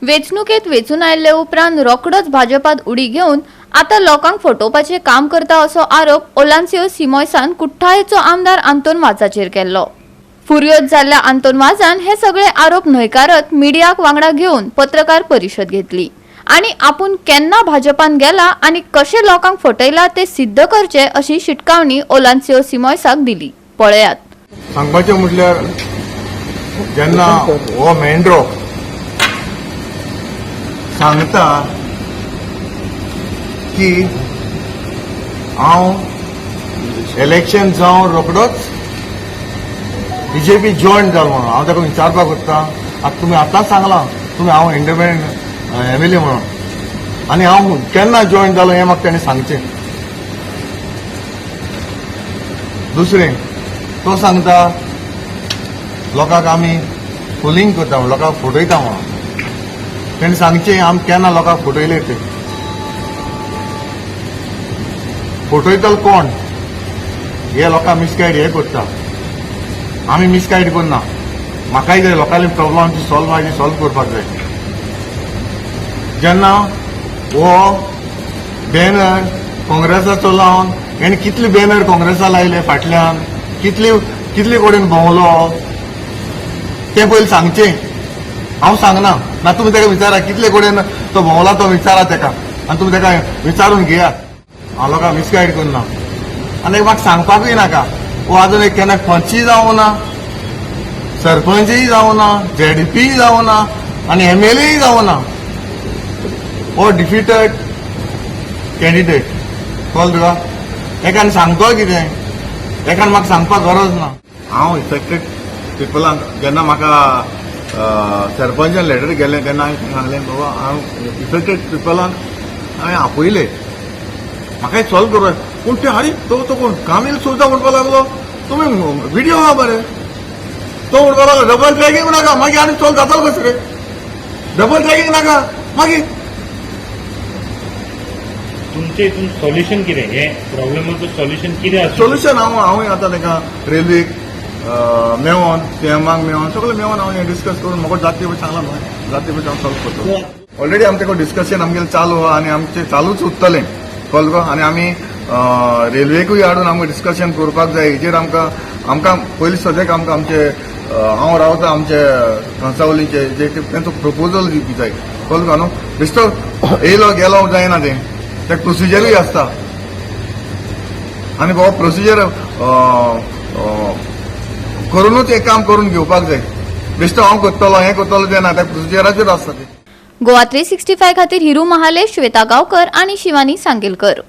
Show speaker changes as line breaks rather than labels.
वेंचणुकेत वेंचून आयिल्ले उपरांत रोखडोच भाजपात उडी घेवन आतां लोकांक फटोवपाचें काम करता असो आरोप ओलान्सियो सिमॉयसान कुठ्ठाळेचो आमदार आंतोन वाजाचेर केल्लो. फुर्योज जाल्ल्या आंतोन वाजान हे सगळे आरोप न्हयकारत मिडियाक वांगडा घेवन पत्रकार परिशद घेतली आणि आपूण केन्ना भाजपान गेला आणि कशें लोकांक फटयला ते सिद्ध करचे अशी शिटकावणी ओलान्सियो सिमॉयसाक दिली. पळयात.
सांगपाचें म्हटल्यार जेन्ना हो मेंढरो सांगता की हांव इलेक्शन जावन रोखडोच बीजेपी जॉयन जालो म्हणून, हांव ताका विचारपाक सोदता, आतां तुमी आतांच सांगलां तुमी हांव इंडिपेंडंट एमएलए म्हणून, आनी हांव केन्ना जॉयन जालो हें म्हाका तेणें सांगचें. दुसरें, तो सांगता लोकांक आमी फुलिंग करता म्हणून, लोकांक फटयता म्हणून. तेणें सांगचें आमी केन्ना लोकांक फटयले ते. फटयतलो कोण? हे लोकांक मिसगायड हे करता, आमी मिसगायड करना. म्हाकाय जाय लोकांले प्रॉब्लम आमची सॉल्व आहा ती सॉल्व करपाक जाय. जेन्ना हो बॅनर काँग्रेसाचो लावन हेणे कितले बॅनर काँग्रेसा लायले, फाटल्यान कितले कितले कडेन भोंवलो तें पयलीं सांगचें. हांव सांगना ना, तुमी ताका विचारा कितले कडेन तो भोंवला तो विचारा ताका आनी तुमी ताका विचारून घेयात. हांव लोकांक मिसगायड करना आनी एक म्हाका सांगपाकूय नाका. हो आजून एक केन्ना पंचय जावं ना, सरपंचय जावं ना, झेडपीय जावं ना आनी एमएलएय जावं ना. हो डिफिटेड कॅन्डिडेट, कळ्ळें तुका? एकान सांगतो कितें, एकान म्हाका सांगपाक गरज ना. हांव इफेक्टेड पिपलांक जेन्ना म्हाका सरपंचान लेटर गेलें तेन्ना हांवें सांगलें, बाबा हांव इफेक्टेड पिपलांक हांवें आपयले, म्हाका सॉल्व करूं. पूण ते आरे तो कोण कामील सुद्दां म्हणपाक लागलो, तुमी विडियो आहा बरे. तो म्हणपाक लागलो डबल ट्रॅकिंग नाका. मागीर आनी सॉल्व जातलो कशें रे? डबल ट्रॅकिंग नाका मागीर.
तुमचे हितून सॉल्युशन कितें? हे प्रॉब्लेमाचो सॉल्युशन कितें आसा?
सोल्युशन हांव आतां ताका रेल्वेक मेवोन, सीएमाक मेवोन, सगळें मेवोन हांव हें डिस्कस करून म्हाका जाता पळय सांगलां न्हय, जाता पळय हांव सॉल्व करतलो. ऑलरेडी आमचें डिस्कशन आमगेलें चालू आहा आनी आमचें चालूच उरतलें, कळ्ळें तुका? आनी आमी रेल्वेकूय हाडून आमकां डिस्कशन करपाक जाय हेजेर. आमकां पयलीं सद्याक आमकां आमचे हांव रावता आमचे कंसावलीचे जे तेंचो प्रपोजल दिवपी जाय, कळ्ळें तुका न्हू? बेश्टो येयलो गेलो जायना तें, तें प्रोसिजरूय आसता आनी बाबा प्रोसिजर करुनूच हें काम करून घेवपाक जाय. बेश्टो हांव करतलो हें करतलो तें ना, त्या प्रोसिजराचेर आसता तें.
गोवा 365 खातीर हिरू महाले, श्वेता गावकर आणि शिवानी सांगेलकर.